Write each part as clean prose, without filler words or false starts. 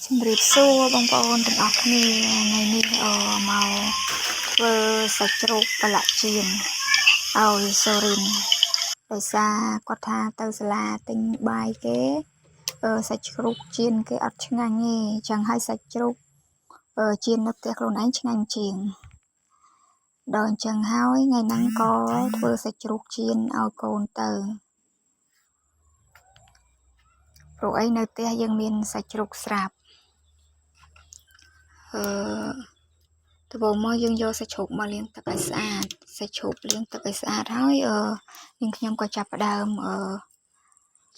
ជំរាបសួរបងប្អូនទាំងអស់គ្នាថ្ងៃនេះមកធ្វើសាច់ជ្រូកប្រឡាក់ចៀនឲ្យសូរិនដោយសារគាត់ថាទៅសាលាទិញបាយគេសាច់ជ្រូកចៀនគេអត់ឆ្ងាញ់ទេចឹងហើយសាច់ជ្រូកចៀននៅផ្ទះខ្លួនឯងឆ្ងាញ់ជាងដល់អញ្ចឹងហើយថ្ងៃហ្នឹងក៏ធ្វើសាច់ជ្រូកចៀនឲ្យកូនទៅព្រោះអីនៅផ្ទះយើងមានសាច់ជ្រូកស្រាប់អឺដំបូងមកយើងយកសាច់ជ្រូកមកលាងទឹកឲ្យស្អាតសាច់ជ្រូកលាងទឹកឲ្យស្អាតហើយនាងខ្ញុំក៏ចាប់ផ្ដើម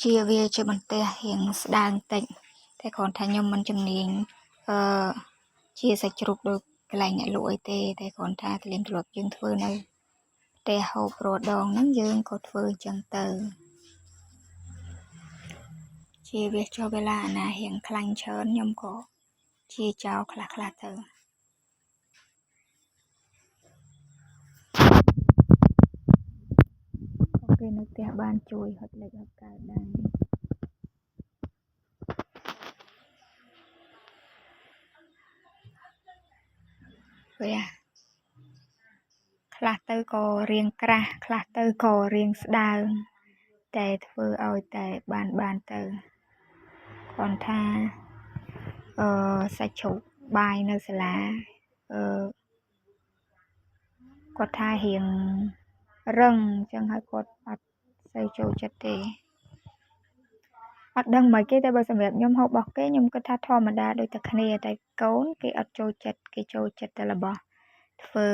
ជាវាជាបន្ទះរៀងស្ដើងតិចតែគ្រាន់ថាខ្ញុំមិនជំនាញអឺជាសាច់ជ្រូកដូចកន្លែងអ្នកលក់អីទេតែគ្រាន់ថាទលាមទម្លាប់យើងធ្វើនៅផ្ទះហូបរាល់ដងហ្នឹងយើងក៏ធ្វើអញ្ចឹងទៅជាវាចុះវេលាអាណារៀងខ្លាញ់ច្រើនខ្ញុំក៏ជាចោលខ្លះៗទៅក៏គេនៅផ្ទះបានជួយហុចលេចហុចកើតដែរវាខ្លះទៅក៏រៀងក្រាស់ខ្លះទៅក៏រៀងស្ដើងតែធ្វើឲ្យតែបានទៅគ្រាន់ថាសាច់ជ្រូកបាយនៅសាលាគាត់ថារៀងរឹងអញ្ចឹងហើយគាត់អត់សូវចូលចិត្តទេអត់ដឹងមិនគេតែបើសម្រាប់ខ្ញុំហូបរបស់គេខ្ញុំគិតថាធម្មតាដូចតែគ្នាតែកូនគេអត់ចូលចិត្តគេចូលចិត្តតែរបស់ធ្វើ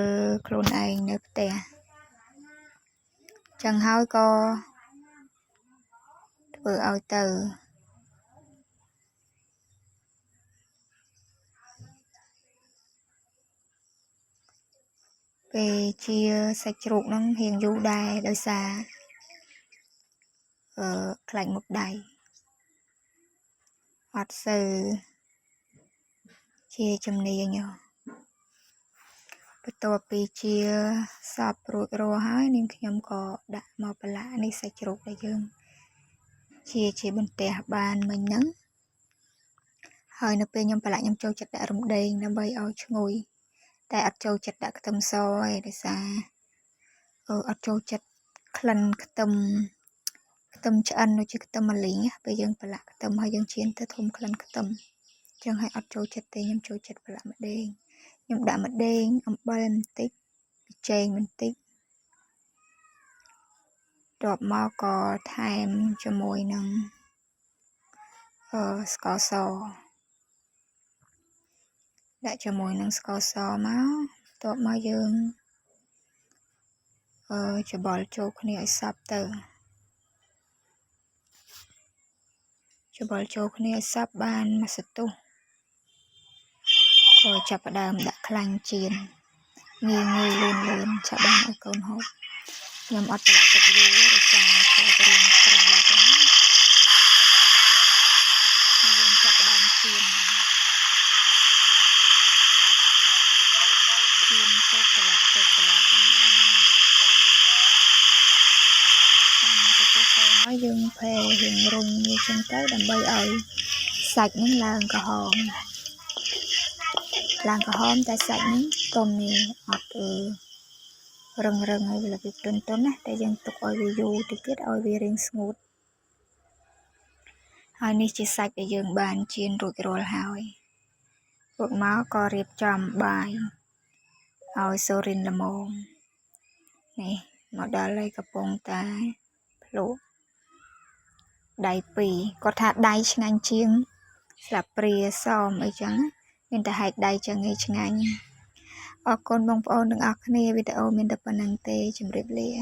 ខ្លួនឯងនៅផ្ទះចឹងហើយក៏ធ្វើឲ្យទៅពេលជាសាច់ជ្រូកហ្នឹងរៀងយូរដែរដោយសារខ្លាញ់មុតដៃអត់សូវជាជំនាញបន្ទាប់ពីជាសពរួចរាល់ហើយនាងខ្ញុំក៏ដាក់មកប្រឡាក់នេះសាច់ជ្រូកដែលយើងជាបន្ទះបានមិញហ្នឹងហើយនៅពេលខ្ញុំប្រឡាក់ខ្ញុំចូលចិត្តដាក់រំដេងដើម្បីឲ្យឈ្ងុយតែអត់ចូលចិត្តដាក់ខ្ទឹមសទេដោយសារអត់ចូលចិត្តក្លិនខ្ទឹមឆ្អិនដូចជាខ្ទឹមម្លីងពេលយើងប្រឡាក់ខ្ទឹមហើយយើងចៀនទៅធំក្លិនខ្ទឹមអញ្ចឹងហើយអត់ចូលចិត្តទេខ្ញុំចូលចិត្តប្រឡាក់ម្ដេងខ្ញុំដាក់ម្ដេងអំបិលបន្តិចប៊ីចេងបន្តិចតបមកក៏ថែមជាមួយនឹងស្ករសដាក់ជាមួយនឹងស្ករសមកតបមកយើងច្របល់ចូលគ្នាឲ្យសព្វទៅច្របល់ចូលគ្នាឲ្យសព្វបានមួយសន្ទុះក៏ចាប់ផ្ដើមដាក់ខ្លាញ់ចៀនងាយៗលឿនៗចាប់បានឲ្យកូនហូបខ្ញុំអត់ប្រឡាក់ទឹកយូរដោយសារធ្លាប់រៀងប្រៃចឹងណាយើងចាប់ផ្ដើមចៀនចៀនចុះត្រឡប់ចុះត្រឡប់ហ្នឹងឯងតាមទៅទៅមកយើងផេរៀងរុញវាចឹងទៅដើម្បីឲ្យសាច់ហ្នឹងឡើងក្រហមឡើងក្រហមតែសាច់ហ្នឹងទុំនេះអត់រឹងៗហើយវាទន់ៗណាតែយើងទុកឲ្យវាយូរតិចទៀតឲ្យវារៀងស្ងួតហើយនេះជាសាច់ដែលយើងបានចៀនរួចរាល់ហើយរួចមកក៏រៀបចំបាយឲ្យសូរិនល្មមនេះមកដល់ហើយកំពុងតែភ្លក់ដៃពីរគាត់ថាដៃឆ្ងាញ់ជាងស្លាបព្រាសមអីចឹងមានតែហែកដៃចឹងឯងឆ្ងាញ់អរគុណបងប្អូនទាំងអស់គ្នាវីដេអូមានតែប៉ុណ្្នឹងទេជម្រាបលា។